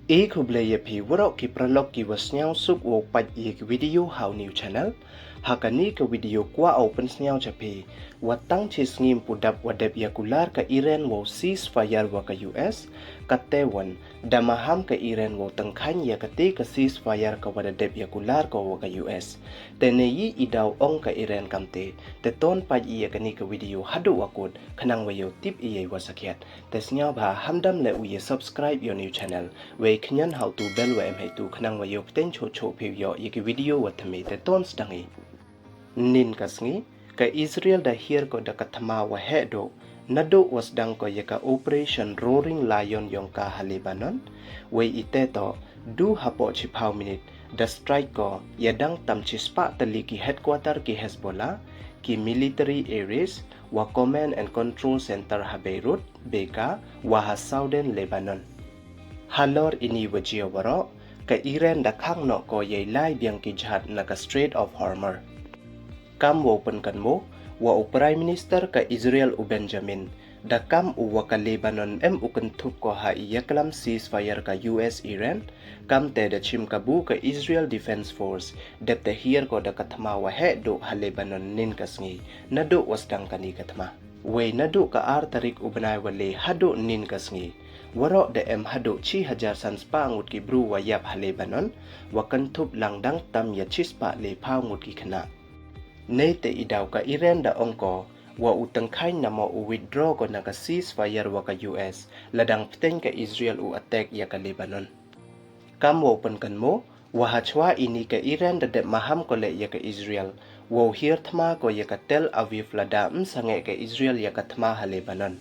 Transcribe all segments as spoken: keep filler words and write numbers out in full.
E khublei ya phi waroh ki paralok ki wa sniawsuk wow pait ya ki video ha u new channel. Ha kani ka video kwah u pynsniaw cha phi, wa tang chi sngi ym pu dap wa dep ya kular ka Iran wow ceasefire wa ka U S, ka te wan da maham ka Iran wow tyngkhaiñ ya kate ka ceasefire ka wa da dep ya kular ka wa ka U S. Te ne yi i daw ong ka Iran kamte, te ton pait ya kani ka video haduh wa kut, khnang wa yow tip ya i wa sakhiat. Te sniawbha hamdam le u ya subscribe ya u new channel. Wei khñian ha u tu bell wa em heitu khnang wa yow pteng choh choh phi u yoh ya ki video wa thymme. Te ton sdang i. Nin ka sngi, ka Israel da hiar ko da ka thma wa heh duh, naduh wa sdang ko ya ka Operation Roaring Lion yong ka ha Lebanon. Wei i te toh, du hapoh chiphaw minit, da strike ko ya dang tam chispah tylli ki headquarter ki Hezbollah, ki military areas, wa command and control center ha Beirut, Bekaa, wa ha southern Lebanon. Halor ini wa jia waroh, ka Iran da khang noh ko ya i lai biang ki jahaj na ka Strait of Hormuz. Kam wow pynkynmaw, wa u Prime Minister ka Israel u Benjamin, da kam u wa ka Lebanon em u kynthup ko ha i yaklam ceasefire ka U S Iran, kamte da chim kabu ka Israel Defense Force, dep te hiar ko da ka thma wa heh duh ha Lebanon nin ka sngi, naduh wa sdang kani ka thma. Wei naduh ka ar tarik u bnai wa le haduh nin ka sngi, waroh da em haduh chi hajar san spah ngut ki bru wa yap ha Lebanon, wa kynthup lang dang tam ya chispah le phaw ngut ki khynnah. Nei te i daw ka Iran da ong ko, wa u tyngkhaiñ namo u withdraw ko na ka ceasefire wa ka U S, la dang pteng ka Israel u attack ya ka Lebanon. Kam wow pynkynmaw, wa hachwa ini ka Iran da dep maham ko le ya ka Israel, wow hiar thma ko ya ka Tel Aviv lada ym sangeh ka Israel ya ka thma ha Lebanon.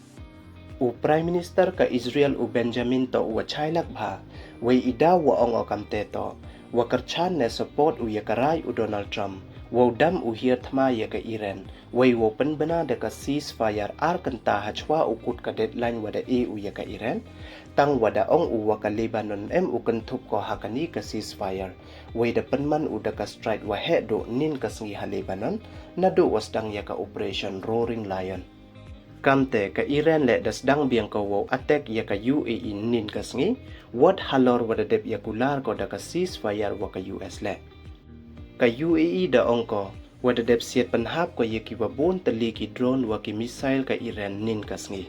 U Prime Minister ka Israel u Benjamin toh u wa chailak bha, wei i daw wa ong o kamte toh, wa kyrchan ne support u ya ka rai u Donald Trump, wow dam u hiar thma ya ka Iran, wei wow pynbna da ka ceasefire ar kynta hachwa u kut ka deadline wa da e u ya ka Iran. Tang wa da ong u wa ka Lebanon em u kynthup ko ha kani ka ceasefire, wei da pynman u da ka strike wa heh duh nin ka sngi ha Lebanon, naduh wa sdang ya ka Operation Roaring Lion. Kamte ka Iran le da sdang biang ko wow attack ya ka U A E nin ka sngi, wat halor wa da dep ya kular ko da ka ceasefire wa ka U S le. Ka U A E da ong ko, wa da dep siat pynhap ko ya ki wa bun tylli ki drone wa ki missile ka Iran nin ka sngi.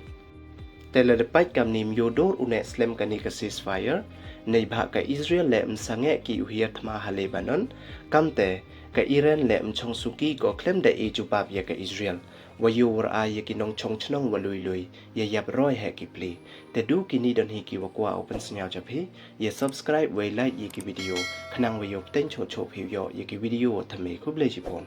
Te la da pait kamni ym yoh dur u neh slem kani ka ceasefire, neibhah ka Israel le ym sangeh ki u hiar thma ha Lebanon, kamte ka Iran le ym chong suki ko khlem da e jubab ya ka Israel. Wa yoh war a ya ki nongchong chnong wa lui lui, ya yap roi heh ki pli. Te du kini don hi ki wa kwah u pynsniaw cha phi, ya subscribe wei like ya ki video, khnang wa yoh pteng choh choh phi u yoh ya ki video wa thymme. Khublei chibun.